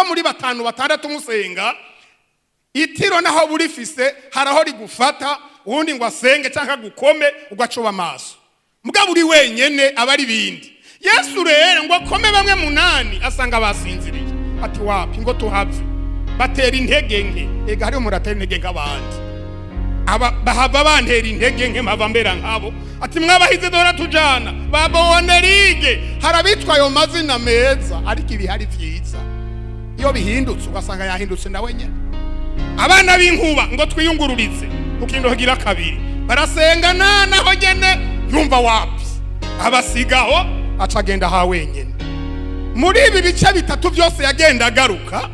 Muri batanu, batandatu musenga, itiro naho burifise hari aho rigufata, uwundi ngo asenge cyangwa agukome, ugacoba amaso. Mugabo uri wenyene aba ari ibindi. Yesu rero ngo akome bamwe munani, asanga basinziriye. Ati: "Wapi, ngo tuhave." Batera intege nke. Ega hariho umuntu atera intege nk'abandi, aba bahava bantera intege nke, mpava mbera nkabo. Ati: "Mwabahize, dora tujana ba Bowanerige." Hari abitwa ayo mazina meza, ariko ibihari vyiza iyo bihindutse, ugasanga yahindutse nawe nyene. Abana b'inkuba, ngo twiyungururize ku kintu kigira kabiri. Barasengana, naho nyene yumva wapi, abasigaho, aca agenda aha wenyene. Muri ibi bice bitatu byose yagenda agaruka,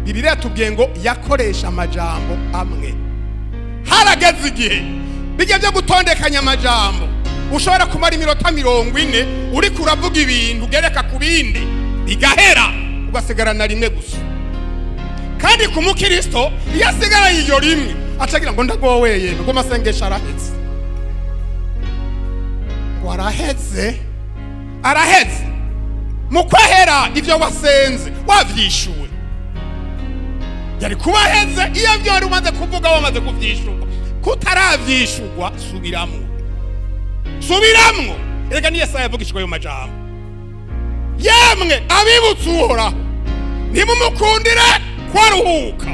Bibiliya yatubwiye ngo yakoresha amajambo amwe. Harageze igihe bijya byo gutondekanya amajambo, ushobora kumara iminota 40 uriko uravuga ibintu ugereka ku bindi, bigahera ugasigarana rimwe gusa. Kandi ku mukristo, iyo asigaranye iryo rimwe, acagira ngo ndagoweye, ngo amasengesho araheze, ngo araheze, araheze. Mu kwahera, ibyo wasenze wavyishuwe, yari kuba aheze iyo byo wari umaze kuvuga wamaze kuvyishurwa. Kutaravyishurwa, subiramwo, subiramwo. Erega ni Yesaya yavugishijwe ayo majambo: "Yemwe abibutse Uhoraho, nimumukundire kwaruhuka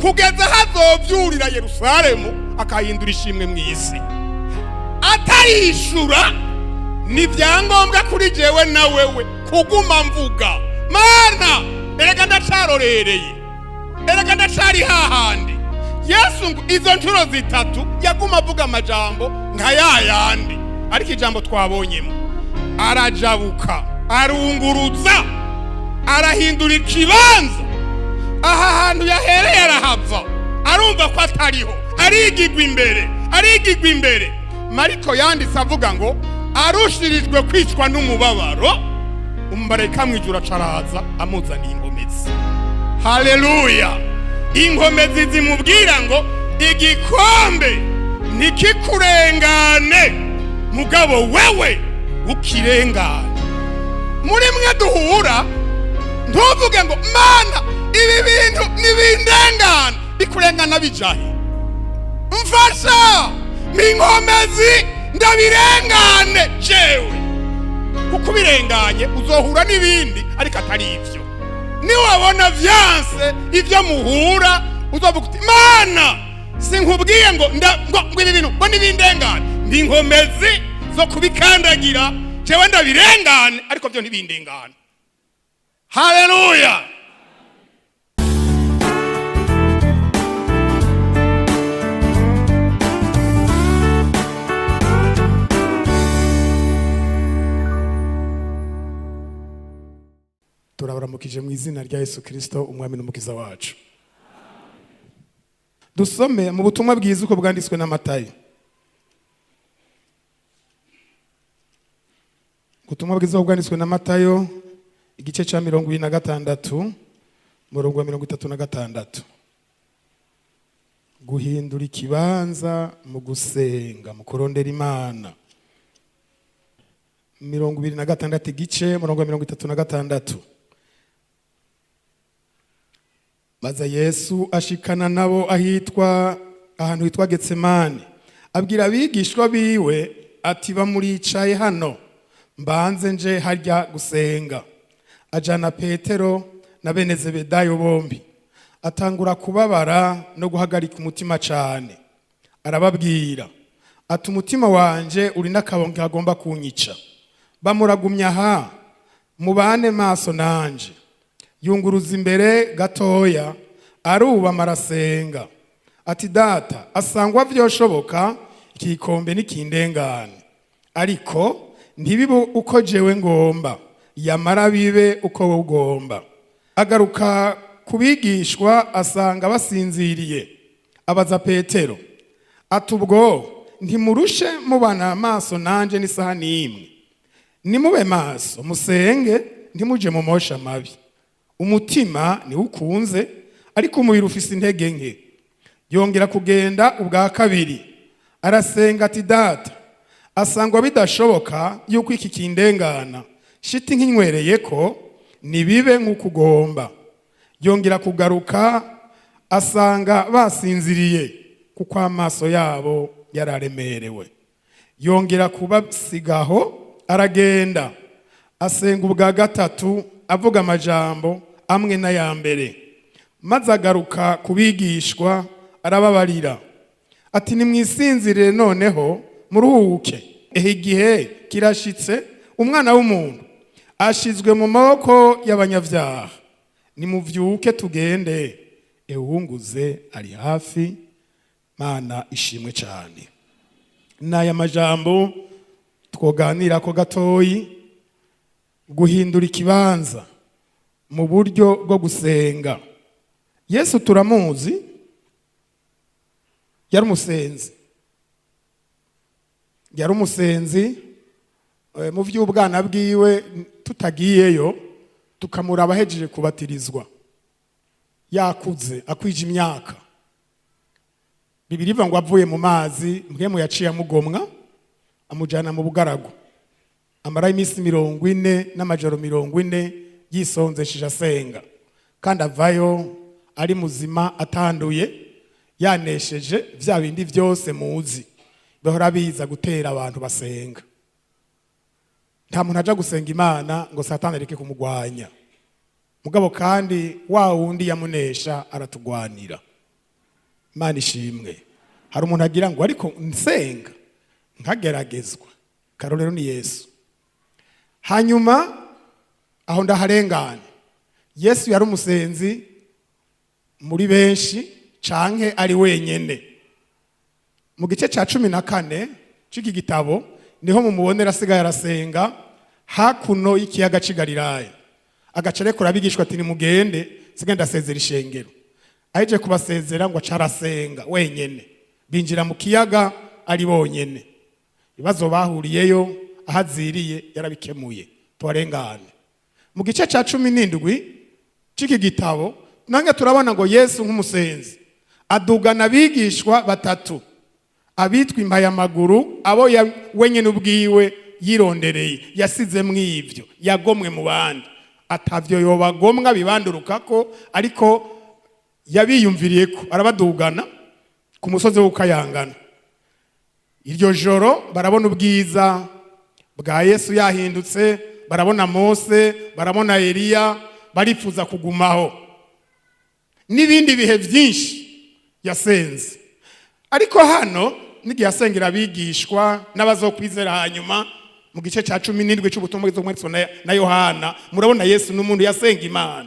kugeza hazovyurira Yerusalemu akahindura ishimwe mu isi." Atarishura, ni ibyangombwa kuri jewe na wewe kuguma mvuga: "Mana, erega ndacarorereye, erega ndacari hahandi." Yesu ngo izo nshuro zitatu yaguma avuga amajambo nka yayandi, ariko ijambo twabonyemo: arajabuka, arunguruza, arahindura ikibanza. Aha hantu yahereye arahava, arumva ko atariho, arigigwa imbere, arigigwa imbere. Mariko yanditse avuga ngo arushirijwe kwicwa n'umubabaro, umumarayika mw'ijuru acaraza amuzaniye inkomezi. Haleluya! Inkomezi zimubwira ngo igikombe ntikikurengane, mugabo wewe ukirengane. Muri mwe duhura, ntuvuge ngo: "Mana, ibi bintu nibindengane." Bikurengana bijahe? Mfasha n'inkomezi ndabirengane jewe, kuko ubirenganye uzohura n'ibindi, ariko atari ivyo. Niwabona vyanse ivyo muhura, uzovuga uti: "Mana, sinkubwiye ngo ngo ibi bintu ngo nibindengane, ndi inkomezi zo kubikandagira, jewe ndabirengane, ariko vyo ntibindengane." Haleluya! Turabaramukije mu izina rya Yesu Kirisito, umwami n'umukiza wacu. Dusome mu butumwa bwiza uko bwanditswe na Matayo. Ubutumwa bwiza uko bwanditswe na Matayo, igice cya 26, umurongo wa 36. Guhindura ikibanza mu gusenga, mu kurondera Imana. 26 igice, umurongo wa 36. Maze Yesu ashikana nabo ahitwa ahantu hitwa Getsemani, abwira abigishwa biwe ati: "Bamuricaye hano, mbanze nje harya gusenga." Ajana Petero na bene Zebedayo bombi, atangura kubabara no guhagarika umutima cyane. Arababwira ati: "Umutima wanje uri n'akabonge kagomba kunyica, bamuragumya aha, mubane maso nanje." Yunguruza imbere gatoya, arubama, arasenga ati: "Data, asangwa vyoshoboka, iki gikombe nikindengane, ariko ntibibe uko jewe ngomba, yamara bibe uko wowe ugomba." Agaruka ku bigishwa, asanga basinziriye. Abaza Petero ati: "Ubwo ntimurushe mubana amaso nanje n'isaha n'imwe? Nimube maso musenge, ntimuje mu mosha mabi. Umutima niwo ukunze, ariko umubiri ufise intege nke." Yongera kugenda ubwa kabiri, arasenga ati: "Data, asangwa bidashoboka yuko iki kindengana, shiti nkinywereye ko, nibibe nk'uko ugomba." Yongera kugaruka asanga basinziriye, kuko amaso yabo yararemerewe. Yongera kubasigaho aragenda, asenga ubwa gatatu, avuga amajambo amwe n'aya mbere. Maze agaruka ku bigishwa, arababarira ati: "Nimwisinzirire noneho muruhuke. Ehe, igihe kirashitse, Umwana w'umuntu ashizwe mu maboko y'abanyabyaha. Nimuvyuke tugende, ewunguze ari hafi." Mana ishimwe cyane. N'aya majambo twoganira ko gatoyi: guhindura ikibanza mu buryo bwo gusenga. Yesu turamuzi, yari umusenzi, yari umusenzi mu by'ubwana bwiwe. Tutagiyeyo, tukamuraba ahejeje kubatirizwa, yakuze, akwije imyaka, Bibiliya ivuga ngo avuye mu mazi, Mpwemu yaciye amugomwa, amujyana mu bugaragu, amarayo iminsi 40 n'amajoro 40 yisonzesheje asenga, kandi avayo ari muzima, atanduye, yanesheje bya bindi byose muzi bahora biza gutera abantu basenga. Nta muntu aja gusenga Imana ngo Satani areke kumugwanya. Mugabo kandi wa wundi yamunesha aratugwanira. Imana ishimwe. Hari umuntu agira ngo: "Ariko nsenga nkageragezwa." Karorero ni Yesu. Hanyuma aho ndaharengane, Yesu yari umusenzi muri benshi canke ari wenyene. Mu gice ca 14 c'iki gitabo niho mumubonera asigaye arasenga hakuno y'ikiyaga c'i Galilaya, agaca arekura abigishwa ati: "Nimugende, sigaye ndasezera ishengero." Aheje kubasezera, ngo aca arasenga wenyene. Binjira mu kiyaga ari bonyene. Ibibazo bahuriyeyo aho aziriye yarabikemuye. Tubarengane. Mu gice ca 17 c'iki gitabo nange turabona ngo Yesu nk'umusenzi adugana abigishwa batatu, abitwa impayamaguru, abo wenyine ubwiwe yirondereye, yasizemwo ivyo yagomwe mu bandi, atavyo yobagomwa bibandurukako, ariko yabiyumviriye ko arabadugana ku musozi w'Ukayangana. Iryo joro barabona ubwiza bwa Yesu yahindutse, barabona Mose, barabona Eliya, barifuza kugumaho. N'ibindi bihe byinshi yasenze, ariko hano n'igihe asengera abigishwa n'abazokwizera. Hanyuma mu gice cya 17 cy'ubutumwa bwiza bwanditswe na Yohana, murabona Yesu n'umuntu yasenga Imana.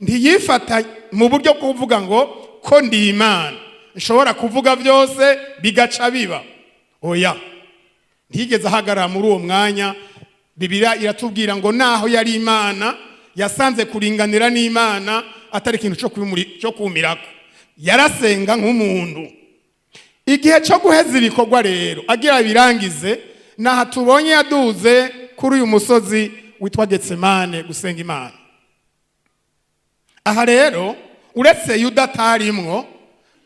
Ntiyifata mu buryo bwo kuvuga ngo: "Ko ndi Imana, nshobora kuvuga byose bigaca biba." Oya, ntiyigeze ahagarara muri uwo mwanya. Bibiliya iratubwira ngo naho yari Imana, yasanze kuringanira n'Imana atari ikintu cyo kumirako. Yarasenga nk'umuntu. Igihe cyo guheza ibikorwa rero, agira birangize, naha tubonye yaduze kuri uyu musozi witwa Getsemane gusenga Imana. Aha rero, uretse Yuda atarimwo,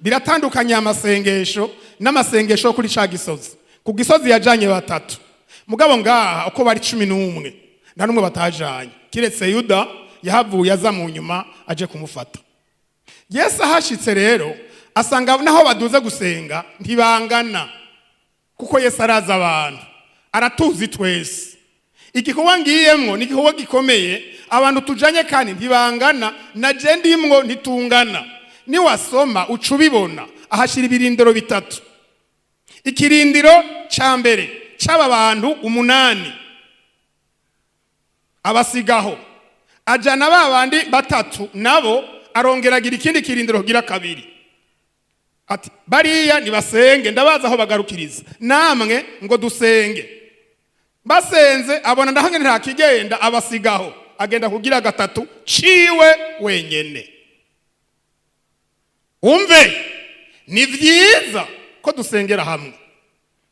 biratandukanye amasengesho n'amasengesho yo kuri ca gisozi. Ku gisozi yajanye batatu, mugabo ngaha uko bari 11, nta n'umwe batajanye, kiretse Yuda yahavuye aza mu nyuma aje kumufata. Yesu ahashitse rero, asanga naho baduze gusenga ntibangana, kuko Yesu arazi abantu, aratuzi twese. Igikorwa ngiyemwo ni igikorwa gikomeye, abantu tujanye kandi ntibangana, na je ndimwo ntitungana. Niwasoma uca ubibona. Ahashyira ibirindiro bitatu. Ikirindiro ca mbere c'aba bantu umunani, abasigaho, ajana ba bandi batatu nabo, arongera agira ikindi kirindiro kugira kabiri, ati: "Bariya nibasenge, ndabaza aho bagarukiriza, namwe ngo dusenge." Basenze, abona ndahangene nta kigenda, abasigaho, agenda kugira gatatu ciwe wenyene. Umve, ni vyiza ko dusengera hamwe,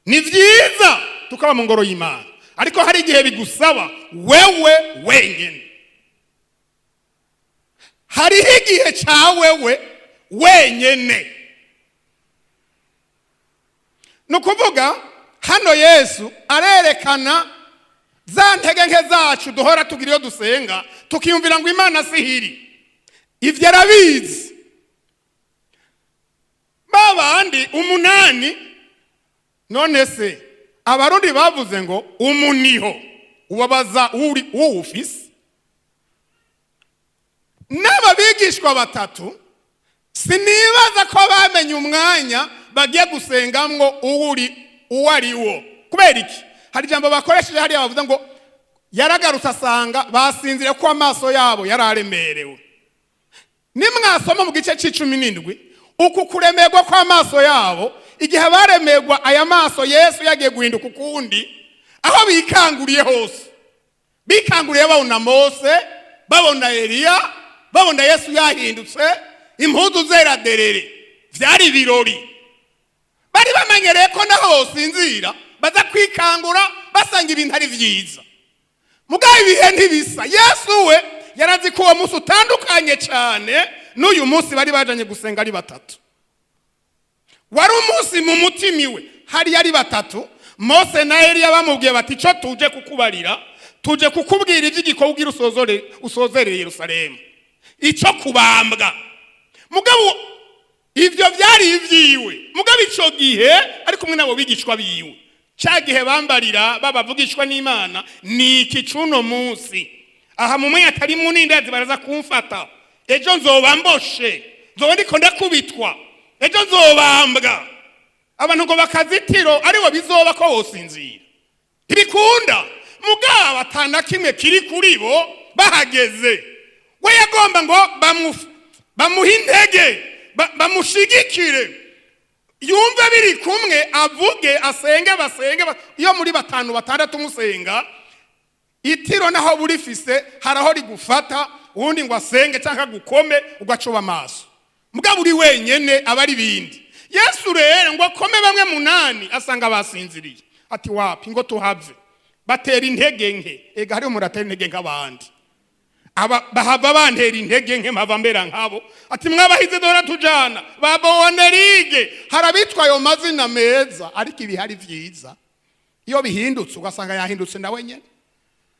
ni vyiza tukaba mu ngoro y'Imana, ariko hari igihe bigusaba wewe wenyene. Hariho igihe cya wewe wenyene. Ni ukuvuga hano Yesu arerekana za ntege nke zacu duhora tugira iyo dusenga, tukiyumvira ngo Imana sihiri. Ivyo arabizi. Babandi 8. None se Abarundi bavuze ngo umuniho ubabaza uri uwufise. N'aba bigishwa 3 sinibaza ko bamenye umwanya bagiye gusengamwo uwuri uwo ari wo. Kubera iki? Hari ijambo bakoresheje hariya bavuze ngo yaragarutse asanga basinzire ko amaso yabo yararemerewe. Nimwasoma mu gice c'17, uku kuremerwa kw'amaso yabo, igihe baremerwa aya maso Yesu yagiye guhinduka ukundi, aho bikanguriye hose, bikanguriye babona Mose, babona Eliya, babona Yesu yahindutse, impuzu zera derere, vyari ibirori. Bari bamenyereye ko naho bosinzira baza kwikangura basanga ibintu ari vyiza. Mugabo ibihe ntibisa. Yesu we yarazi ko uwo munsi utandukanye cyane n'uyu munsi bari bajanye gusenga ari 3. Wari umunsi mu mutima iwe hari ari 3. Mose na Eliya bamubwiye bati ico tuje kukubarira, tuje kukubwira ivy'igikorwa ugira usozerere Yerusalemu, ico kubambwa. Mugabo ivyo vyari ivyiwe. Mugabo ico gihe ari kumwe nabo bigishwa biwe, ca gihe bambarira babavugishwa n'Imana, ni iki cuno munsi aha mu mwanya atari munini ndazi baraza kumfata, ejo nzoba mboshe, nzoba ndiko ndakubitwa, ejo nzobambwa. Abantu ngo bakazitiro aribo bizoba ko wosinzira, ntibikunda. Mugabo atana kimwe kiri kuri bo bahageze. We yagomba ngo bamuhe intege, bamushigikire, yumve biri kumwe, avuge, asenge, basenge. Iyo muri 5 6 musenga, itiro naho burifise haraho rigufata, uwundi ngo asenge canke gukome ugacoba amaso. Mugabo uri wenyene aba ari bindi. Yesu rero ngo akome bamwe 8 asanga basinziriye, ati wapi ngo tuhave. Batera intege nke. Ega hariho umuntu atera intege nk'abandi, aba bahava bantera intege nke mpava mbera nkabo. Ati mwabahize dora tujana ba Boanerige. Harabitwa ayo mazina meza, ariko ibihari vyiza iyo bihindutse ugasanga yahindutse nawe nyene.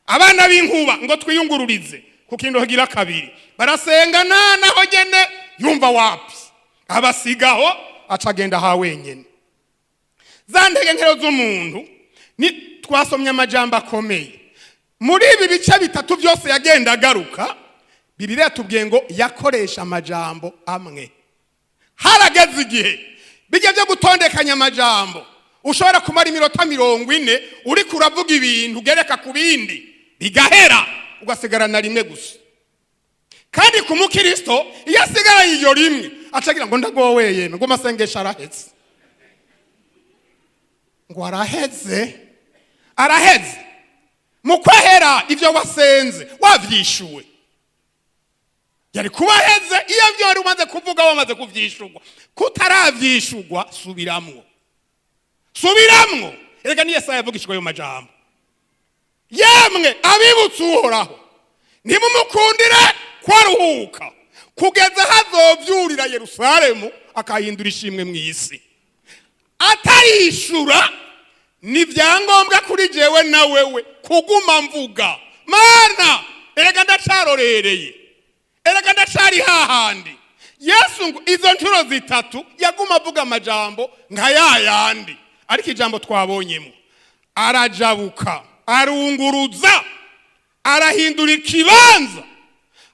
Abana b'inkuba ngo twiyungururize ku kintu kigira kabiri, barasengana naho nyene yumva wapi, abasigaho aca agenda ha wenyene. Za ntege nkero z'umuntu ni twasomye amajambo akomeye muri ibi bice 3 byose yagenda agaruka. Bibiliya yatubwiye ngo yakoresha amajambo amwe. Harageze igihe bijya byo gutondekanya amajambo, ushobora kumara iminota 40 uriko uravuga ibintu ugereka ku bindi bigahera, ugasigarana rimwe gusa. Kandi ku mukristo iyo asigaranye iryo rimwe acagira ngo ndagowe yemwe, ngo amasengesho araheze, ngo araheze, araheze. Mu kwahera ivyo wasenze wavyishuwe, yari kuba aheze iyo vyo wari umaze kuvuga wamaze kuvyishurwa. Kutaravyishurwa subiramwo, subiramwo. Erega ni Yesaya yavugishijwe ayo majambo, yemwe abibutse Uhoraho ntimumukundire kwaruhuka kugeza hazovyurira Yerusalemu akahindura ishimwe mw'isi. Atarishura ni vyangombwa kuri jewe na wewe kuguma mvuga Mana, erega ndacarorereye, erega ndacari hahandi. Yesu ngo izo ncuro 3 yaguma avuga amajambo nka yayandi, ariko ijambo twabonyemo arajabuka, arunguruza, arahindura ikibanza.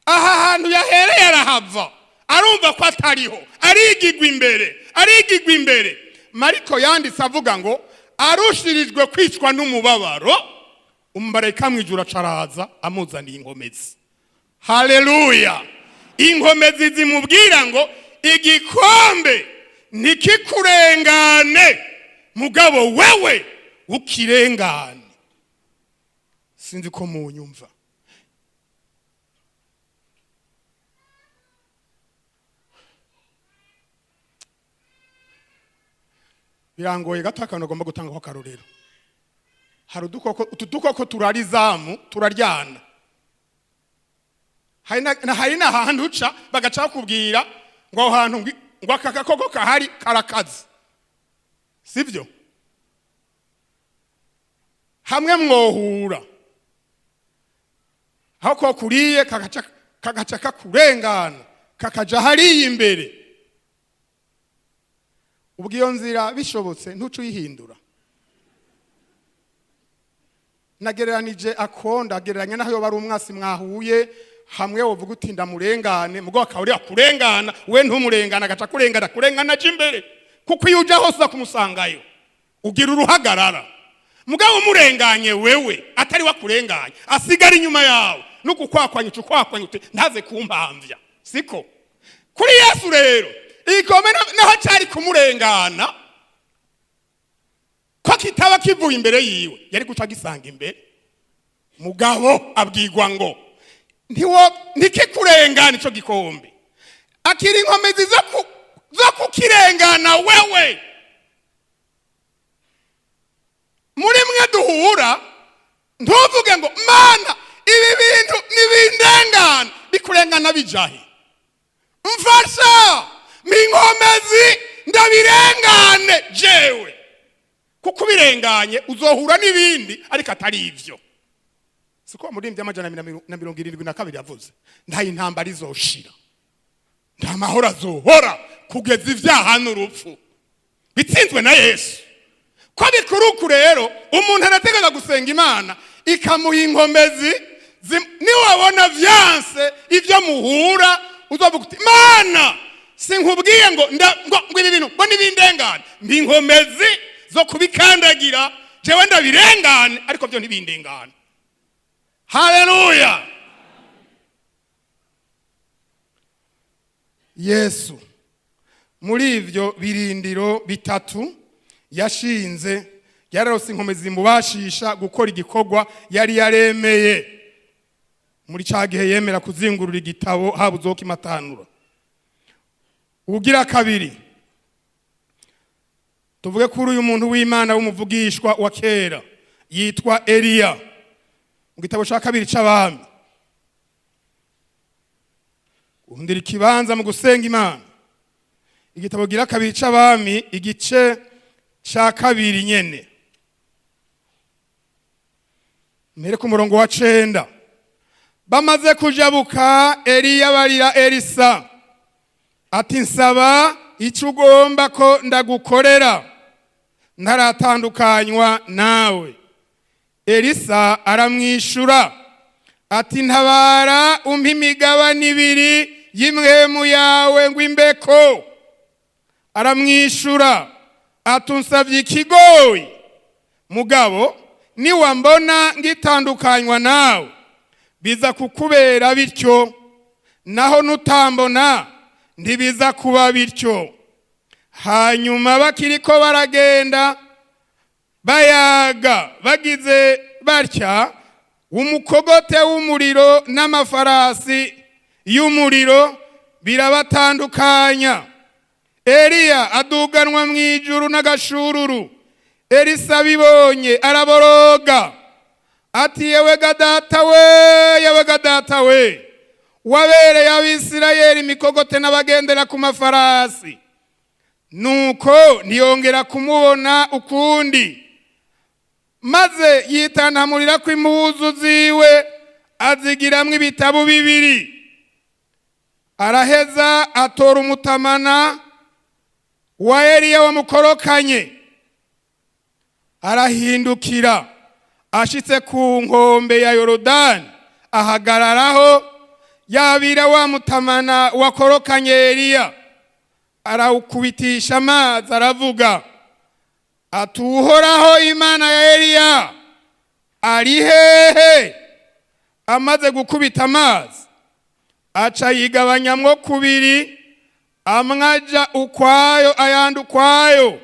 Aha hantu yahereye arahava, arumva ko atariho, arigigwa imbere, arigigwa imbere. Mariko yanditse avuga ngo arushirijwe kwicwa n'umubabaro, umumarayika mwijuru acaraza amuzaniye inkomezi. Haleluya! Inkomezi zimubwira ngo igikombe ntikikurengane, mugabo wewe ukirengane. Sinzi ko munyumva. Birangoye gato akantu agomba gutanga ko karorero. Hari udukoko, utu dukoko turarizamu turaryana. Hari na hantu uca bagaca bakubwira ngo aho hantu ngo aka gakoko kahari karakaze, sivyo? Hamwe mwohura aho ko kuriye kagaca kakurengana. Kakaja hariya imbere. Ubwo iyo nzira bishobotse ntuce uyihindura. Nagereranije akonda agereranya naho yoba ari umwasi mwahuye hamwe, wovuga uti ndamurengane, mugo akaba uri akurengana, we ntumurengana, agaca kurengana kurengana aje imbere, kuko iyo uja hose uza kumusangayo, ugira uruhagarara. Mugabo umurenganye wewe atari wakurenganye, asigara inyuma yawe nukukwakwanya, uca ukwakwanya uti ntaze kumpamvya. Siko kuri Yesu rero, igikome naho cyari kumurengana, ko kitaba kivuye imbere yiwe, yari guca agisanga imbere. Mugabo abwirwa ngo ntiwo ntikikurengana ico gikombe, akira inkomezi zo kukirengana. Wewe muri mwe duhura, ntuvuge ngo "Mana, ibi bintu nibindengana." Bikurengana bijahe? Mfasha minkomezi ndabirengane jewe, kuko ubirenganye uzohura n'ibindi ariko atari ivyo. Siko muri 272 yavuze: nta intambara izoshira, nta mahoro azohora kugeza ivyaha n'urupfu bitsinzwe na Yesu. Ko bikuruku rero, umuntu arategeka gusenga Imana ikamuha inkomezi. Niwabona vyanse ivyo muhura, uzovuga uti "Mana, sinkubwiye ngo ngo ibi bintu ngo nibindengane, mbi inkomezi zo kubikandagira, jewe ndabirengane, ariko byo ntibindengane." Haleluya! Yesu muri ivyo birindiro bitatu yashinze yararose inkomezi zimubashisha gukora igikorwa yari yaremeye muri ca gihe yemera kuzingurura igitabo habuzeho kimatanura. Ugira kabiri, tuvuge kuri uyu muntu w'Imana w'umuvugishwa wa kera yitwa Eliya, mu gitabo ca kabiri c'Abami. Guhundira ikibanza mu gusenga Imana, igitabo gira kabiri c'Abami, igice ca kabiri nyene, mpere ku murongo wa 9. Bamaze kujabuka, Eliya barira Elisa ati: "Nsaba icyo ugomba ko ndagukorera ntaratandukanywa nawe." Elisa aramwishura ati: "Ntabara umpe imigabane ibiri y'impwemu yawe ngo imbeko." Aramwishura ati: "Unsabye ikigoyi, mugabo niwambona ngitandukanywa nawe biza kukubera bityo, naho nutambona ntibiza kuba bityo." Hanyuma bakiriko baragenda bayaga, bagize batya, umukogote w'umuriro n'amafarasi y'umuriro birabatandukanya, Eliya aduganwa mu ijuru n'agashururu. Elisa abibonye araboroga ati: "Yewe ga data we, yewe ga data we, wabereye Abisirayeli imikogote n'abagendera ku mafarasi!" Nuko ntiyongera kumubona ukundi. Maze yitantamurira ko impuzu ziwe, azigiramwo ibitabo bibiri. Araheza atora umutamana wa Eliya wamukorokanye, arahindukira, ashitse ku nkombe ya Yorodani ahagararaho, yabira wa mutamana wakorokanye Eliya, arawukubitisha amazi, aravuga ati: "Uhoraho Imana ya Eliya ari hehe?" Amaze gukubita amazi, aca yigabanyamwo kubiri, amwe aja ukwayo, ayandi ukwayo.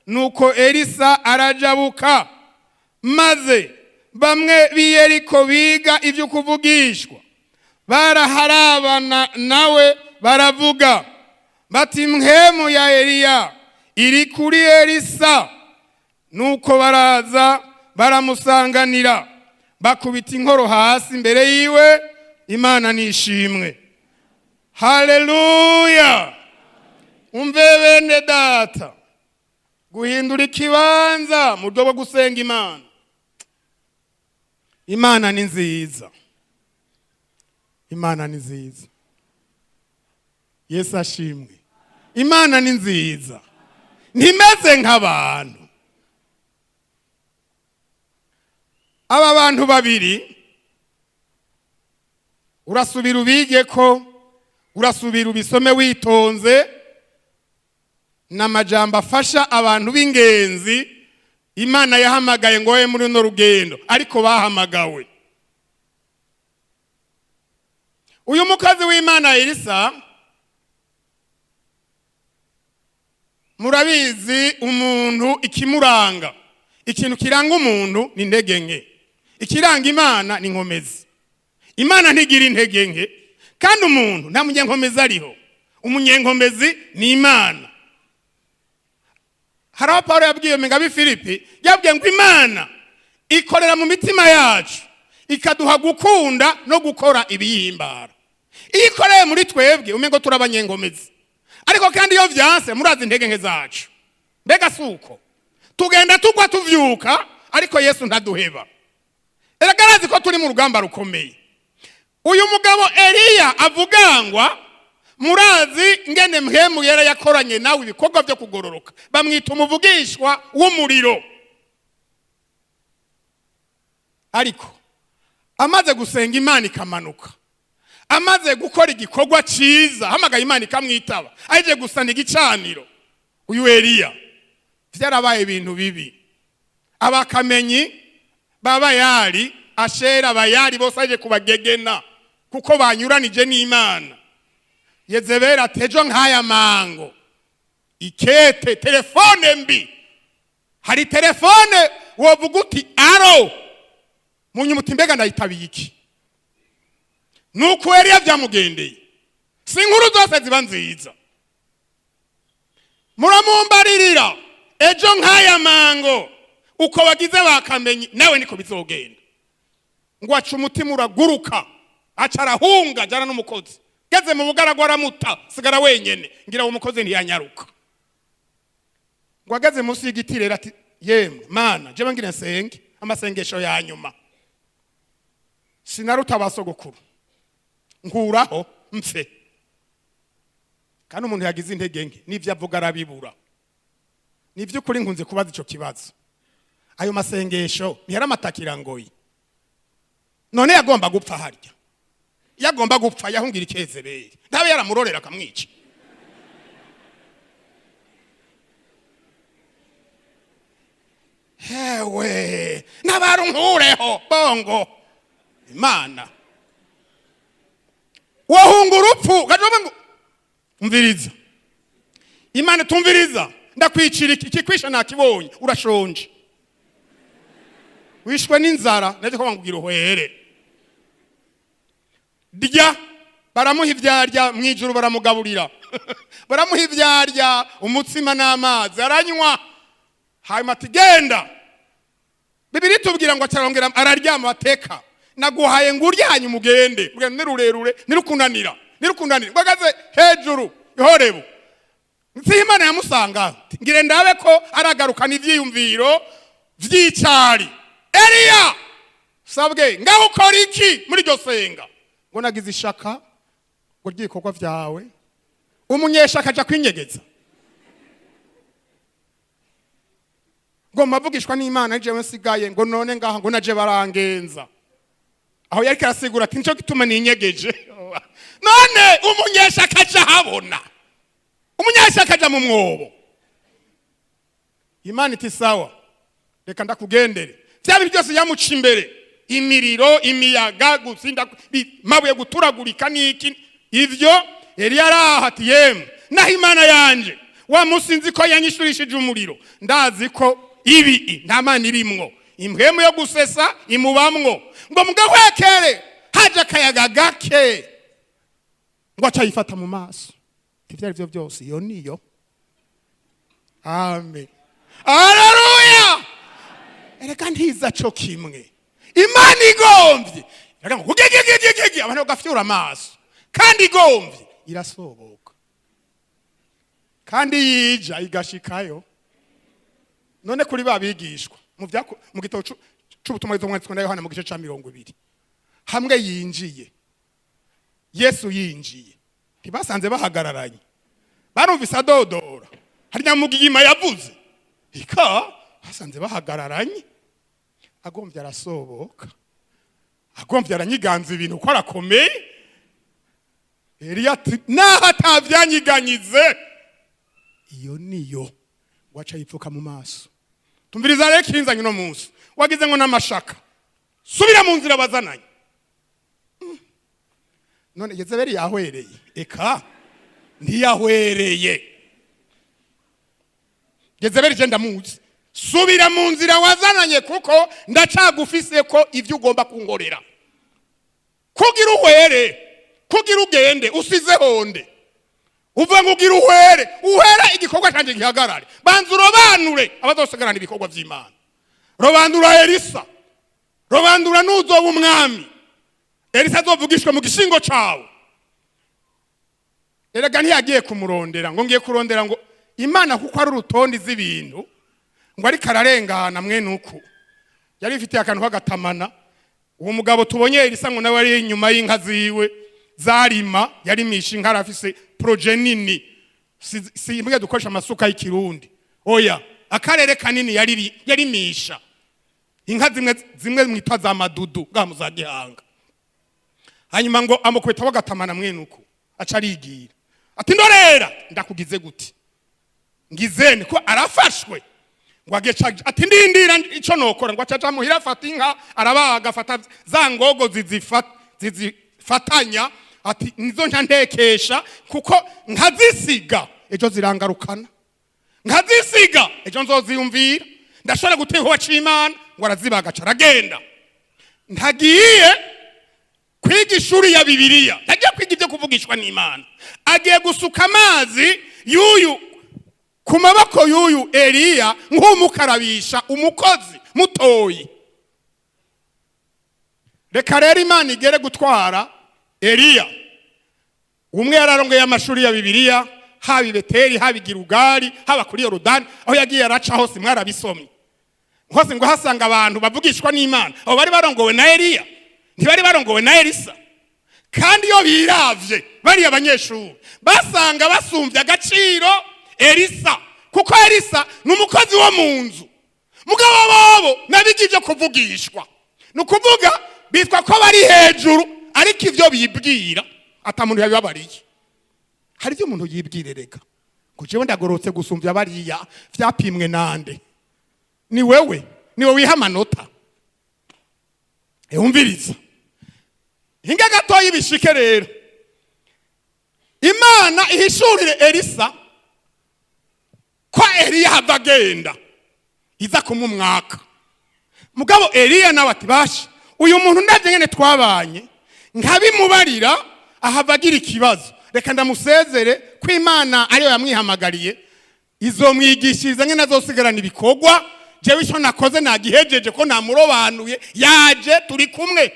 Nuko Elisa arajabuka. Maze bamwe b'i Yeriko biga ibyo kuvugishwa baraharabana nawe, baravuga bati: "Mpwemu ya Eliya iri kuri Elisa." Nuko baraza baramusanganira, bakubita inkoro hasi imbere yiwe. Imana nishimwe, haleluya! Umve bene data, guhindura ikibanza mu buryo bwo gusenga Imana. Imana ni nziza, Imana ni nziza. Yesu ashimwe. Imana ni nziza, ntimeze nk'abantu. Aba bantu babiri urasubira ubige ko, urasubira ubisome witonze, n'amajambo afasha abantu b'ingenzi Imana yahamagaye ngo we muri runo rugendo, ariko bahamagawe. Uyu mukozi w'Imana Elisa, murabizi umuntu ikimuranga, ikintu kiranga umuntu ni intege nke, ikiranga Imana ni inkomezi. Imana ntigira intege nke, kandi umuntu nta munyenkomezi ariho. Umunyenkomezi ni Imana. Hari aho Paulo yabwiye Mengabi Filipi, yabwiye ngo Imana ikorera mu mitima yacu ikaduha gukunda no gukora ibiyihimbara. Iyo ikoreye muri twebwe umengo turabanyengomezi, ariko kandi iyo vyanse murazi intege nke zacu. Mbega suko tugenda tugwa tuvyuka, ariko Yesu ntaduheba. Erega arazi ko turi mu rugamba rukomeye. Uyu mugabo Eliya avugangwa, murazi ngene mpemu yera yakoranye nawe ibikorwa byo kugororoka, bamwita umuvugishwa w'umuriro. Ariko amaze gusenga Imana ikamanuka, amaze gukora igikorwa ciza, hamagaye Imana ikamwitaba, aje gusana igicaniro, uyu Eliya vyarabaye ibintu bibi. Abakamenyi babayali Ashera bayali bose aje kubagegena kuko banyuranije n'Imana. Yezebeli atejo nk'aya mango, ikete telefone mbi. Hari telefone wovuga uti aro, munyuma uti mbega ndayitabiye iki? Nuko Eliya vyamugendeye. Si inkuru zose ziba nziza. Muramumbaririra ejo nk'aya mango uko bagize bakamenye nawe niko bizogenda. Ngo aca umutima uraguruka, aca arahunga jana n'umukozi. Geze mu bugaragwa aramuta, sigara wenyene. Ngira uwo mukozi ntiyanyaruka. Ngo ageze munsi y'igiti rero ati yemwe Mana, jewe ngira nsenge amasengesho ya nyuma, sinaruta basogokuru, nkuraho mpfe. Kandi umuntu yagize intege nke n'ivyo avuga arabibura. Ni vy'ukuri nkunze kubaza ico kibazo. Ayo masengesho ntiyaramatakira ngoyi. None yagomba gupfa harya, yagomba gupfa yahungira ikezebeli, ntabe yaramurorera akamwica. Hewe nabarunkureho bongo Imana wahunga urupfu gajoba ngo umviriza Imana tumviriza, ndakwicira iki kikwisha nakibonye, urashonje wishwe n'inzara, naje ko bangugira uhwere. Rya baramuha ivyarya mwijuru, baramugaburira baramuha ivyarya umutsima n'amazi aranywa. Hanyuma ati genda. Bibiri tubwira ngo acarongera araryama, bateka naguhaye ngo urye hanyuma ugende. Urugendo ni rurerure, nirukunanira, nirukunanira. Ngo agaze hejuru ihorebu, nsi Imana yamusanga, ngire ndabe ko aragarukana ivyiyumviro vy'icari. Eliya sabwe ngaho ukora iki muri iryo senga? Ngo nagize ishaka ngo ry'ibikorwa vyawe. Umunyeshaka aja kwinyegeza ngo mavugishwa n'Imana jewe nsigaye, ngo none ngaha ngo naje barangenza. Aho yariko arasigura ati nico gituma ninyegeje. None umunyeshaka aja habona, umunyeshaka aja mu mwobo. Imana iti sawa, reka ndakugendere. Vya bintu byose yamuca imbere, imiriro, imiyaga, gutsinda mabuye, guturagurika niki ivyo. Eliya araha ati yemwe naho Imana yanje wa musi nzi ko yanyishurishije umuriro, ndazi ko ibi nta mana irimwo, impwemu yo gusesa imubamwo. Ngo mugahwekere haje akayaga gake, ngo aca yifata mu maso. Ivyo ari byo byose iyo niyo. Amen, haleluya. Erega ntiza co kimwe. Imana igomvye ugegegegege abantu bagafyura amaso, kandi igomvye irasoboka, kandi yija igashikayo. None kuri babigishwa mu gitabo c'ubutumwa bwanditswe na Yohana mu gice ca 20, hamwe yinjiye Yesu yinjiye Ntibasanze bahagararanye, barumvise adodora, hari nyamugigima yavuze ika, basanze bahagararanye. Agomvye arasoboka, agomvye aranyiganza ibintu ko arakomeye. Eliya ati: "Naho atavyanyiganyize, iyo niyo." Waca yipfuka mu maso. Tumviriza rero, kinzanye uno munsi, wagize ngo n'amashaka, subira mu nzira bazananye. None Yezebeli yahwereye? Eka, ntiyahwereye. Yezebeli je ndamuzi. Subira mu nzira wazananye, kuko ndacagufise ko ivyo ugomba kungorera kugira uhwere, kugira ugende usize honde. Uvuga ngo ugira uhwere, uhera igikorwa canje gihagarare. Banza urobanure abazosigarana ibikorwa vy'Imana. Robanura Elisa, robanura n'uzoba umwami. Elisa azovugishwa mu gishingo cawe. Erega ntiyagiye kumurondera ngo ngiye kurondera ngo Imana, kuko ari urutonde z'ibintu ngo ariko ararengana. Mwene uku yari ifitiye akantu k'agatamana uwo mugabo tubonye Elisa, ngo nawe ari inyuma y'inka ziwe zarima, yarimisha inka, arafise projet nini. Si imbwa dukoresha amasuka y'ikirundi, oya, akarere kanini yarimisha inka zimwe zimwe mwitwa za madudu bwa mu za Gihanga. Hanyuma ngo amukubita agatamana, mwene uku aca arigira ati: "Ndorera ndakugize gute, ngizene ko arafashwe." Ngo ageca ati: "Ndindira ico nokora." Ngo acaja muhira, afata inka arabaga, afata za ngogo zizifatanya, ati: "Nizo nca ntekesha, kuko nkazisiga ejo zirangarukana, nkazisiga ejo nzoziyumvira, ndashobora guteka uwa c'Imana." Ngo arazibaga, aca aragenda. Ntagiye kwiga ishuri ya Bibiliya, ntagiye kwiga ibyo kuvugishwa n'Imana, agiye gusuka amazi y'uyu ku maboko y'uyu Eliya nk'umukarabisha, umukozi mutoyi. Reka rero Imana igere gutwara Eliya. Umwe yararongeye amashuri ya Bibiliya, haba i Beteli, haba i Gilugali, haba kuri Yorodani, aho yagiye araca hose mwarabisomye hose, ngo hasanga abantu bavugishwa n'Imana. Abo bari barongowe na Eliya, ntibari barongowe na Elisa. Kandi iyo biravye bariya abanyeshuri basanga basumvye agaciro Elisa, kuko Elisa ni umukozi wo mu nzu, mugabo bobo nabiga ivyo kuvugishwa. Ni ukuvuga bitwa ko bari hejuru, ariko ivyo bibwira ata muntu yabibabariye. Hari ibyo umuntu yibwirereka ngo jewe ndagorotse gusumvya bariya, vyapimwe nande? Ni wewe, ni wowe wiha amanota. Umviriza hinga gatoya ibishike rero, Imana ihishurire Elisa ko Eliya hava agenda, iza kumumwaka. Mugabo Eliya nawe ati: "Basha, uyu muntu ndavye ngene twabanye, nkabimubarira ahava agira ikibazo. Reka ndamusezere, ko Imana ariyo yamwihamagariye, izomwigishiriza ngene azosigarana ibikorwa. Jewe icyo nakoze nagihejeje, ko namurobanuye, yaje turi kumwe."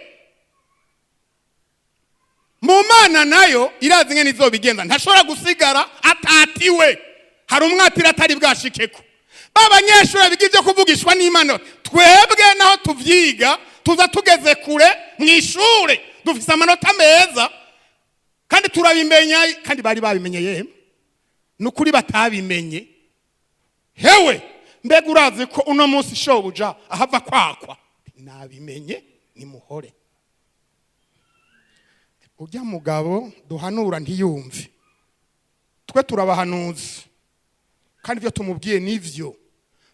Mu Mana nayo irazi ngene izobigenza, ntashobora gusigara atatiwe. Hari umwatira atari bwashikeko. Ba banyeshuri biga ibyo kuvugishwa n'Imana, twebwe naho tuvyiga tuza tugeze kure mu ishure, dufise amanota meza kandi turabimenya. Kandi bari babimenye yemwe, ni ukuri batabimenye. Hewe, mbega urazi ko uno munsi shobuja ahava kwakwa? Nabimenye, nimuhore. Ujya mugabo duhanura ntiyumve, twe turabahanuzi kandi ibyo tumubwiye nivyo.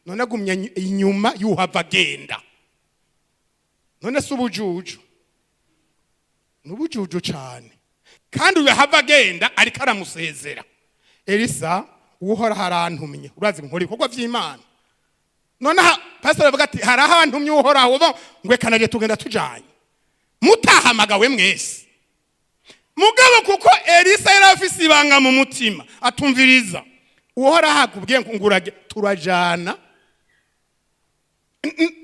None agumye inyuma yuhava agenda. None si ubujuju? Ni ubujuju cyane. Kandi uyu ahava agenda ariko aramusezera. Elisa: "Uhoraho arantumye, urazi nkora ibikorwa by'Imana." Noneho pastor avuga ati: "Hari aho antumye Uhoraho." Uba ngo kanaje tugenda tujanye, mutahamagawe mwese. Mugabo kuko Elisa yari afise ibanga mu mutima, atumviriza: "Uhoraho akubwiye ngo ngurage, turajana.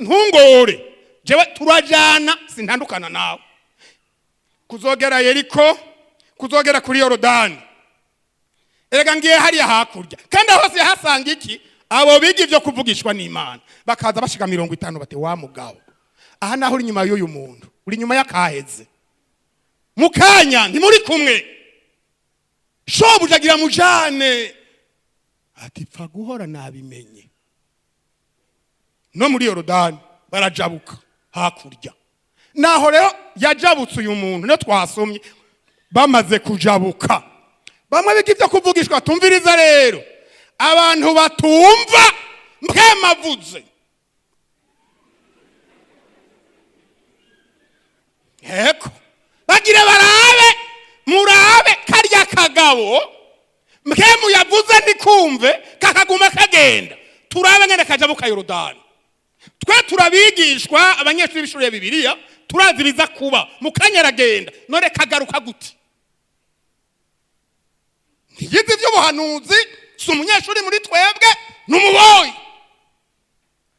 Ntungore jewe, turajana, sintandukana nawe kuzogera Yeriko, kuzogera kuri Yorodani." Erega ngiye hariya hakurya, kandi aho hose yahasanga iki? Abo biga ibyo kuvugishwa n'Imana, bakaza bashika 50. Bati: "Wa mugabo, aha naho uri inyuma y'uyu muntu, uri inyuma y'akaheze, mu kanya ntimuri kumwe." Shobuja agira mujane, ati pfa guhora nabimenye. No muri Yorodani barajabuka hakurya. Naho rero yajabutse uyu muntu niyo twasomye, bamaze kujabuka bamwe biga ibyo kuvugishwa. Tumviriza rero, abantu batumva mpwemavuze heko bagire barabe, murabe karya kagabo mpwemu yavuze ntikumve, kakaguma kagenda, turabe ngene kajabuka Yorodani. Twe turabigishwa, abanyeshuri b'ishuri ya Bibiliya, turazi biza kuba mu kanya aragenda, none kagaruka gute? Ntiyize iby'ubuhanuzi, si umunyeshuri muri twebwe, ni umuboyi,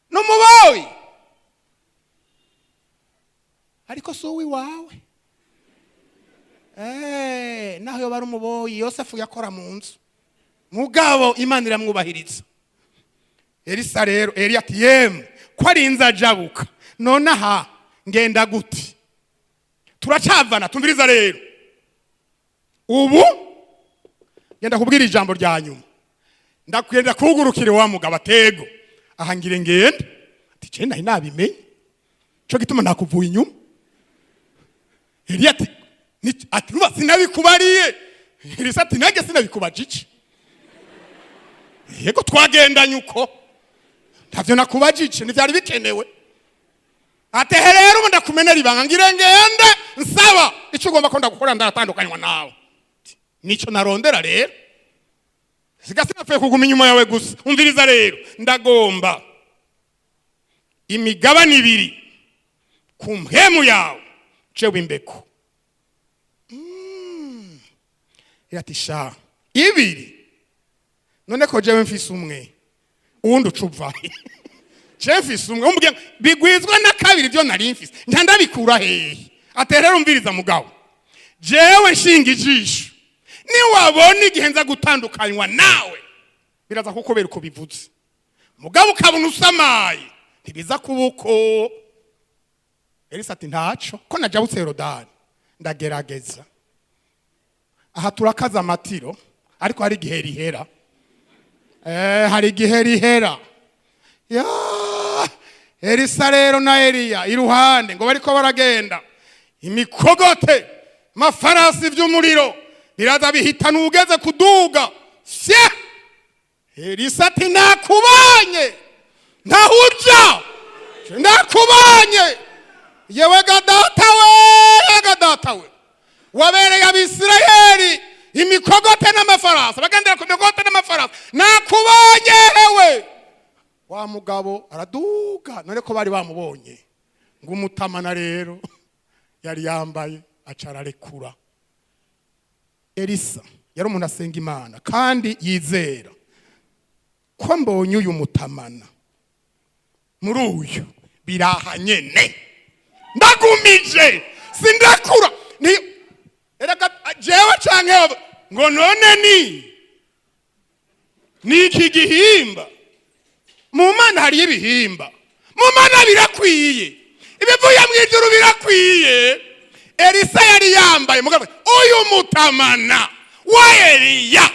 ni umuboyi, ariko si uw'iwawe. Naho yoba ari umuboyi, Yosefu yakora mu nzu, mugabo Imana iramwubahiriza. Elisa rero, Eliya ati yemwe ko arinze ajabuka, none aha ngenda gute? Turacavana. Tumviriza rero, ubu ngenda kubwira ijambo rya nyuma. Ndakwenda kugurukira wa mugabo atego aha ngire ngende, ati je nari nabimenye, cyo gituma nakuvuye inyuma. Eliya ati ati nuba sinabikubariye. Elisa ati nanjye sinabikubajije, yego twagendanye uko ntavyo nakubajije, ntivyari bikenewe. Atehe rero ubu ndakumenera ibanga, ngire ngende nsaba icyo ugomba ko ndagukora, ndatandukanywa nawe, nico narondera rero, siga sinapfuye kuguma inyuma yawe gusa. Umviriza rero, ndagomba imigabane ibiri ku mpemu yawe jewe imbeko. Ati sha ibiri, none ko jewe mfise umwe, uwundi uca uva? Jewe mfise umwe, umbwiye ngo bigwizwa na kabiri byo nari mfise, nca ndabikura hehe? Ati rero umviriza mugabo, jewe nshinga ijisho, niwabona igihe nza gutandukanywa nawe, biraza kukubera uko bivuze, mugabo ukabona usamaye, ntibiza kuba uko. Elisa ati ntaco, ko najabutse Yorodani ndagerageza. Aha turakaza amatiro, ariko hari igihe rihera. Hari igihe rihera. Ya Elisa rero na Eliya iruhande ngo bariko baragenda, imikogote mafarasi vy'umuriro biraza bihitana ugeze kuduga sye. Elisa ati nakubonye, ntahuja, nakubonye yewe ga data we, ga data we, wabereye Abisirayeli imikogote n'amafarasi, bagendera ku mikogote n'amafarasi, nakubonye hewe. Wa mugabo araduga, none ko bari bamubonye ngo umutamana rero yari yambaye aca ararekura. Elisa yari umuntu asenga Imana kandi yizera ko mbonye uyu mutamana muri uyu biraha nyene, ndagumije sindakura ni erega jewe canke ngo none ni iki gihimba mu Mana? Hariyo ibihimba mu Mana, birakwiye, ibivuye mu ijuru birakwiye. Elisa yari yambaye mugabo uyu mutamana wa Eliya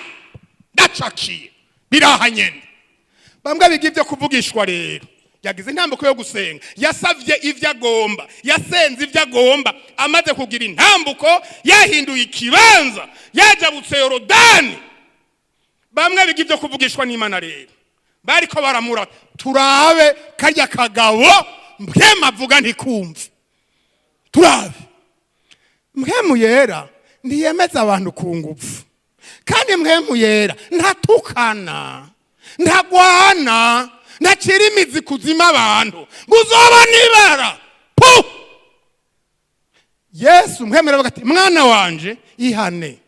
ndacakiye, biraha nyene. Bamwe biga ibyo kuvugishwa rero, yagize intambuko yo gusenga, yasavye ivyo agomba, yasenze ivyo agomba, amaze kugira intambuko yahinduye ikibanza, yajabutse Yorodani. Bamwe biga ibyo kuvugishwa n'Imana rero bariko baramura, turabe karya kagabo mpwemu avuga ntikumve, turabe. Mpwemu yera ntiyemeza abantu ku ngufu, kandi mpwemu yera ntatukana, ntagwana, ntacira imizi kuzima abantu ngo uzobona ibara pu. Yesu mpwemu aravuga ati mwana wanje ihane,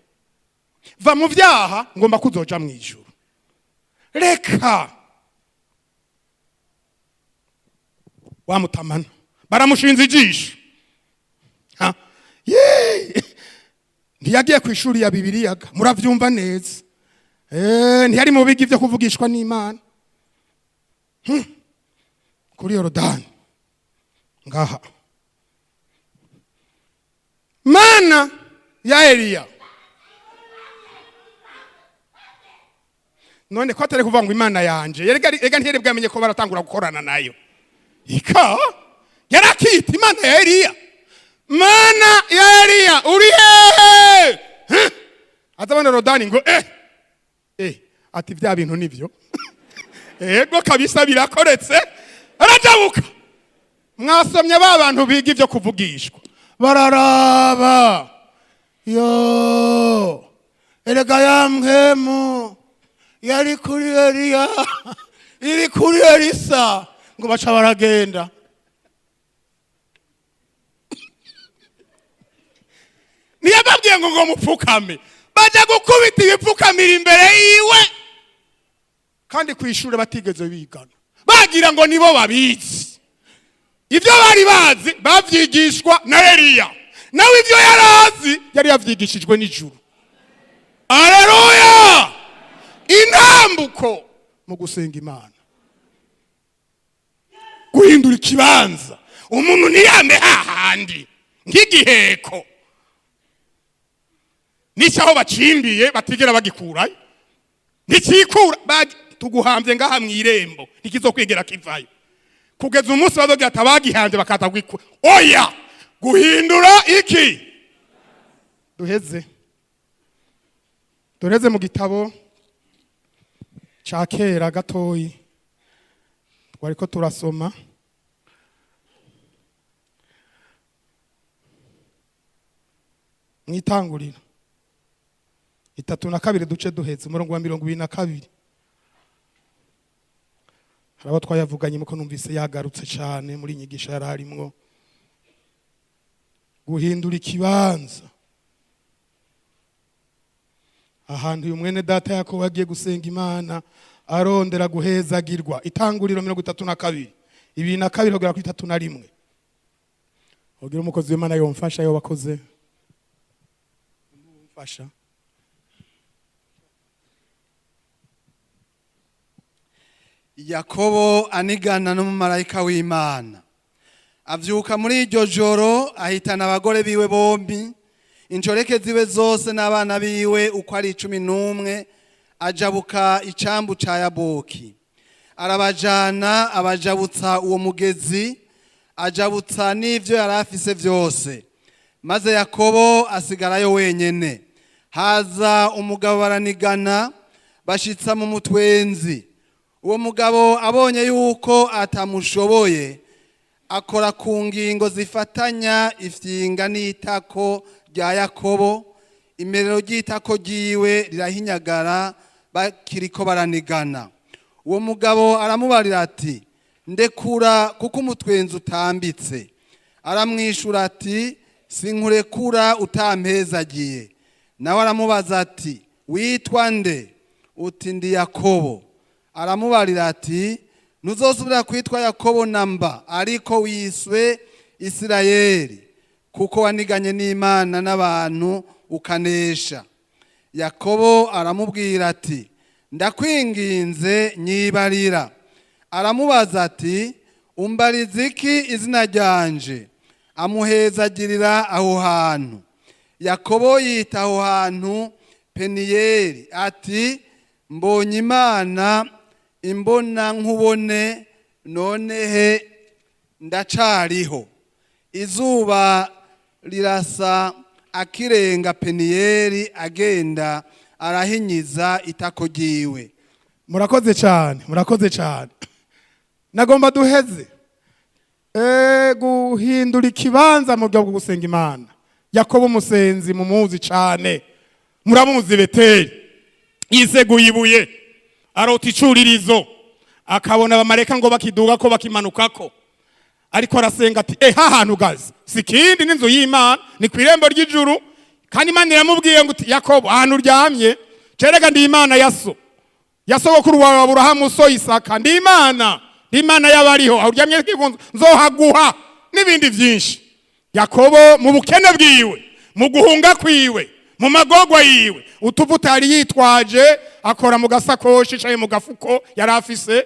va mu vyaha, ngomba kuzoja mu ijuru. Reka wamutamana baramushinze ijisho. Ha? Yee! Ntiyagiye ku ishuri ya Bibiliya, muravyumva neza. Ntiyari mu biga ivyo kuvugishwa n'Imana. Kuri Yorodani ngaha, Mana ya Eliya. None ko atari kuvuga ngo Imana yanje, erega ntiyari bwamenye ko baratangura gukorana nayo. Ika yarakita Imana ya Eliya. Mana ya Eliya, uri hehe? Huh? Azabona Yorodani ngo eh eh, ati bya bintu nibyo, ego kabisa, birakoretse. Arajabuka. Mwasomye ba bantu biga ibyo kuvugishwa, bararaba Yo, erega ya mpwemu yari kuri Eliya iri kuri Elisa. Ngo baca baragenda. Ntiyababwiye ngo mupfukame, bajya gukubita ibipfukamira imbere yiwe, kandi ku ishuri batigeze bigana, bagira ngo nibo babizi. Ibyo bari bazi babyigishwa na Eliya, nawe ibyo yari azi yari yabyigishijwe n'ijuru. Aleluya! Intambuko mu gusenga Imana, guhindura ikibanza, umuntu ntiyame hahandi nk'igiheko n'icyo aho bacimbiye batigera bagikurayo, ntikikura. Tuguhambye ngaha mu irembo, ntikizokwigera kivayo kugeza umunsi bazogira ati abagihambye bakaza gwikura. Oya, guhindura iki. Duheze mu gitabo ca kera gatoyi twariko turasoma, mwitangurira 32, duce duhetse umurongo wa 22. Hari abo twayavuganye muko numvise yagarutse cyane muri inyigisho yari arimwo. Guhindura ikibanza, ahantu uyu mwene data Yakobo agiye gusenga Imana arondera guhezagirwa. Itanguriro 32, 22 kugera kuri 31. Ugira umukozi w'Imana yomfasha, yo wakoze mfasha. Yakobo anigana n'umumarayika w'Imana. Avyuka muri iryo joro, ahitana abagore biwe bombi, inshoreke ziwe zose n'abana biwe uko ari 11, ajabuka icambu ca Yaboki, arabajana, abajabutsa uwo mugezi, ajabutsa n'ivyo yari afise vyose. Maze Yakobo asigarayo wenyene. Haza umugabo, baranigana, bashitsa mu mutwenzi. Uwo mugabo abonye yuko atamushoboye, akora ku ngingo zifatanya ifyinga n'itako rya Yakobo, imerero ry'itako ryiwe rirahinyagara bakiriko baranigana. Uwo mugabo aramubarira ati: "Ndekura, kuko umutwenzi utambitse." Aramwishura ati: "Sinkurekura utampezagiye." Nawe aramubaza ati: "Witwa nde?" Uti: "Ndi Yakobo." Aramubarira ati: "Ntuzosubira kwitwa Yakobo namba, ariko wiswe Isirayeli, kuko waniganye n'Imana n'abantu ukanesha." Yakobo aramubwira ati: "Ndakwinginze, nyibarira." Aramubaza ati: "Umbariza iki izina ryanje?" Amuhezagirira aho hantu. Yakobo yita aho hantu Peniyeli, ati: "Mbonye Imana imbona nkubone, none he ndacariho." Izuba rirasa akirenga Peniyeli, agenda arahinyiza itako ryiwe. Murakoze cyane, murakoze cyane. Nagomba duheze guhindura ikibanza mu buryo bwo gusenga Imana. Yakobo umusenzi mumuzi cyane, muramuzi. Beteli yiseguye ibuye, arota icuririzo, akabona abamareka ngo bakiduga ko bakimanukako. Ariko arasenga ati: "Eh, hahantu gazi si kindi, n'inzu y'Imana, ni ku irembo ry'ijuru." Kandi Imana iramubwiye ngo uti: "Yakobo, ahantu uryamye cerega ndi Imana ya so, ya sogokuru wawe Aburahamu, so Isaka. Ndi Imana, ndi Imana y'abariho. Aho uryamye nzohaguha," n'ibindi byinshi. Yakobo mu bukene bwiwe, mu guhunga kwiwe, mu magogwa yiwe, utuvuta yari yitwaje akora mu gasakoshi canke mu gafuko yari afise,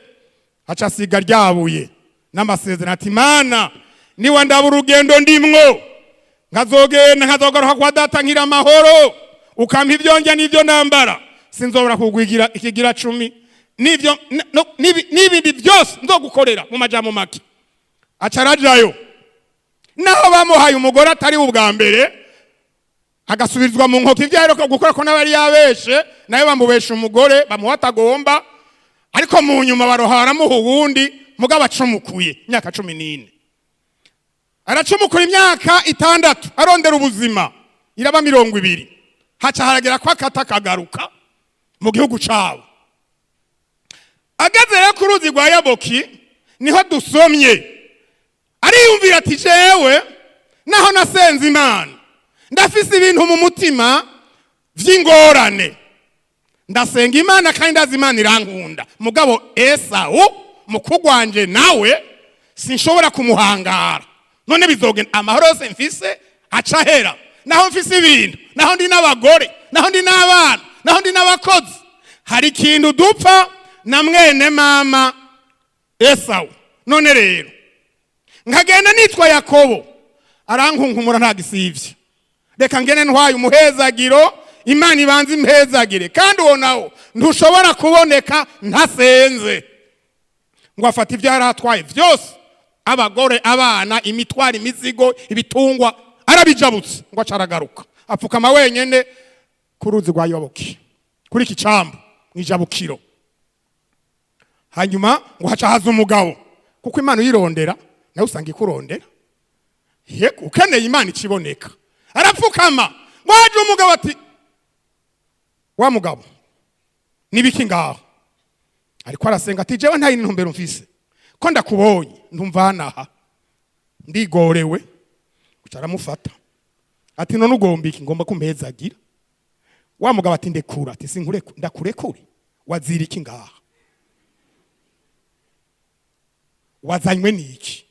aca asiga ryabuye n'amasezerano, ati: "Imana, niwa ndaba urugendo ndimwo, nkazogenda, nkazagaruka kwa data nkira amahoro, ukampa ibyo ndya n'ibyo nambara." Sinzobora kugwigira ikigira 10 n'ivyo n'ibindi byose nzogukorera. Mu majambo make, acarajayo naho bamuhaye umugore atari ubwa mbere, agasubizwa mu nkoki ibyo aheruka gukora, ko n'abari yabeshe nawe bamubesha umugore bamuha atagomba. Ariko mu nyuma baroha baramuha uwundi mugabo acumukuye imyaka 14. Aracumukura imyaka 6, arondera ubuzima, iraba 20. Haca haragera ko akata akagaruka mu gihugu cabo. Ageze rero ku ruzi rwa Yaboki, niho dusomye, ariyumvira ati: "Jewe naho nasenze Imana, ndafise ibintu mu mutima vy'ingorane. Ndasenga Imana kandi ndazi Imana irankunda, mugabo Esawu mukuru wanje nawe sinshobora kumuhangara. None bizogenda amahoro yose mfise aca ahera, naho mfise ibintu, naho ndi n'abagore, naho ndi n'abana, naho ndi n'abakozi. Hari ikintu dupfa na mwene mama Esawu. None rero nkagenda nitwa Yakobo, arankunkumura nta gisivye. Reka ngene ntwaye umuhezagiro, Imana ibanze impezagire, kandi uwo nawo ntushobora kuboneka ntasenze." Ngo afata ibyo yari atwaye byose, abagore, abana, imitwaro, imizigo, ibitungwa, arabijabutse. Ngo aca aragaruka, apfukama wenyene ku ruzi rwa Yoboki, kuri iki cambu mwijabukiro. Hanyuma ngo haca haza umugabo, kuko Imana uyirondera nawe usanga ikurondera. Yego, ukeneye Imana ikiboneka. Arapfukama, ngo haje umugabo ati: "Wa mugabo, nibiki ngaho?" Ariko arasenga ati: "Jewe nta yindi ntumbero mfise, ko ndakubonye ntumvanaha, ndigorewe." Uca aramufata ati: "None ugomba iki?" "Ngomba kumpezagira." Wa mugabo ati: "Ndekura." Ati: "Sinkureku, ndakurekure? Wazira iki ngaha? Wazanywe niki?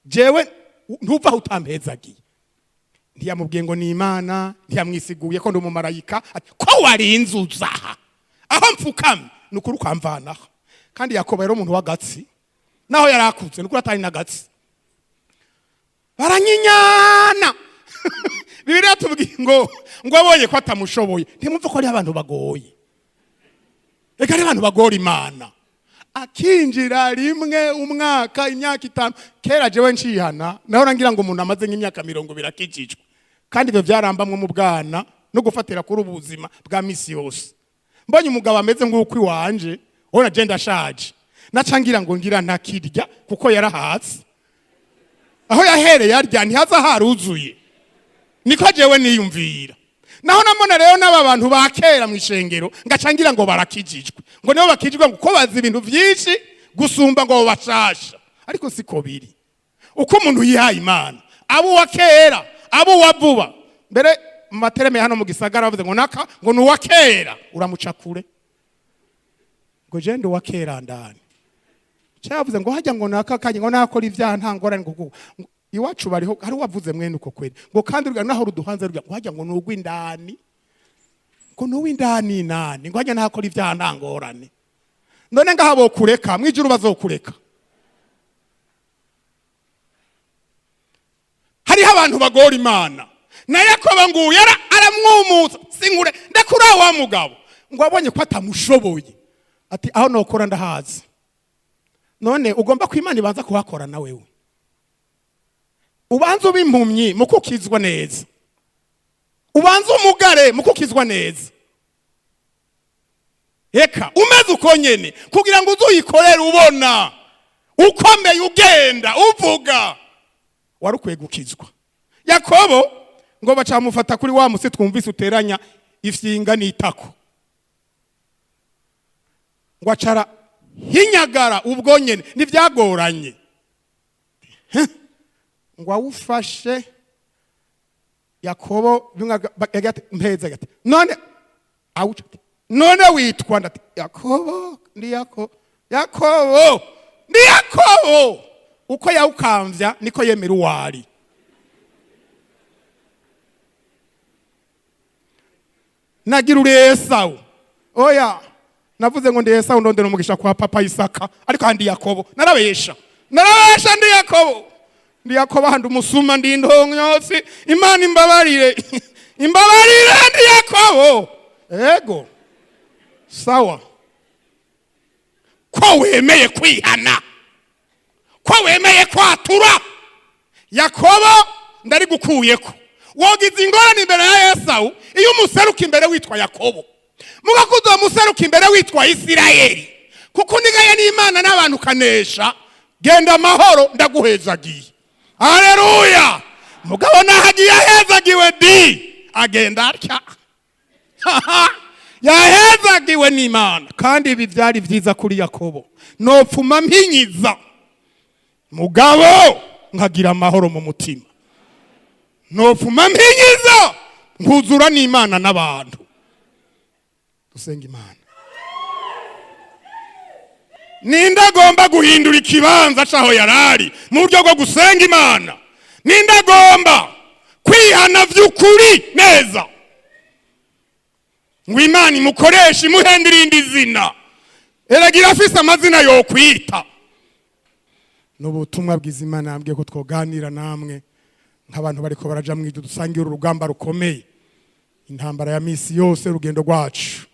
Jewe ntuva aho utampezagiye." Ntiyamubwiye ngo ni Imana, ntiyamwisiguye ko ndi umumarayika. Ati: "Ko warinze uza aha aho mfukamye, ni ukuri ukamvanaho." Kandi Yakobo yari umuntu w'agatsi, naho yari akuze, ni ukuri atari n'agatsi. Baranyinyana. Bibiliya tubwiye ngo abonye ko atamushoboye. Ntimwumve ko ari abantu bagoye? Reka, ari abantu bagora Imana. Akinjira rimwe umwaka, imyaka 5. Kera jewe ncihana, naho ngira ngo umuntu amaze nk'imyaka 20 akijijwe, kandi ibyo byarambamwe mu bwana no gufatira kuri ubuzima bwa misi yose. Mbonye umugabo ameze nk'uko iwanje ubona je ndashaje, naca ngira ngo ngira ntakirya, kuko yarahatse aho yahereye arya, ntihaza haruzuye. Niko jewe niyumvira. Naho namona rero n'aba bantu ba kera mu ishengero, ngaca ngira ngo barakijijwe, ngo nibo bakijijwe, ngo ko bazi ibintu byinshi gusumba ngo bashasha. Ariko siko biri. Uko umuntu yihaye Imana, abo uwa kera, abo uwa vuba. Mbere mu matereme hano mu gisagara bavuze ngo naka ngo ni uwa kera, uramuca kure, ngo je ndi uwa kera ndani. Cyavuze ngo hajya ngo naka kanye ngo nakora ibyaha nta ngorane, ngo iwacu bariho hari wavuze mwene uko kweri, ngo kandi ruga naho ruduhanze ruga, ngo hajya ngo nugwindani, ngo nuwindani nani, ngo hajya nakora ibyaha nta ngorane. None ngaha bokureka, mwijuru bazokureka? Hariho abantu bagora Imana. Na Yakobo nguyu aramwumutsa: "Sinkure ndakura." Wa mugabo ngo abonye ko atamushoboye, ati: "Aho nokora ndahazi. None ugomba ko Imana ibanza kuhakora na wewe ubanza uba impumyi mu kukizwa neza, ubanza umugare mu kukizwa neza, eka umeze uko nyene, kugira ngo uze uyikorere ubona ukomeye, ugenda uvuga wari ukwiye gukizwa." Yakobo ngo bacamufata kuri wa musi twumvise uteranya ifyinga n'itako, ngo acara hinyagara ubwo nyene, ntibyagoranye. Ngo awufashe Yakobo bimwe mpeza ati: "None awuca ati, none witwa ndati?" "Yakobo, ndi Yakobo, Yakobo, ndi Yakobo." Uko yawukamvya niko yemera uwari. Nagira uri Esawu. "Oya, navuze ngo ndi Esawu ndondera umugisha kwa papa Isaka, ariko handi Yakobo. Narabesha, narabesha, ndi Yakobo, ndi Yakobo. Handi umusuma, ndi indonyosi. Imana imbabarire, imbabarire, ndi Yakobo." Ego. Sawa, ko wemeye kwihana, ko wemeye kwatura. Yakobo ndarigukuyeko. Wogize ingorane imbere ya Esawu iyo umuseruka imbere witwa Yakobo, mugakuza uwo museruka imbere witwa Isirayeli, kuko uniganye n'Imana n'abantu ukanesha. Genda amahoro, ndaguhezagiye. Haleluya! Mugabo naho agiye ahezagiwe di, agenda atya, yahezagiwe n'Imana. Kandi ibi byari byiza kuri Yakobo: nopfuma mpinyiza, mugabo nkagira amahoro mu mutima. Nopfuma mpinyiza, nkuzura n'Imana n'abantu. Dusenga Imana. Ninde agomba guhindura ikibanza c'aho yarari mu buryo bwo gusenga Imana? Ninde agomba kwihana vy'ukuri neza ngo Imana imukoreshe, imuhende irindi zina? Eragira afise amazina yokwita. N'ubutumwa bwiza Imana yambwiye ko twoganira namwe nk'abantu bariko baraja mw'ijuru, dusangira urugamba rukomeye, intambara ya misi yose, urugendo rwacu.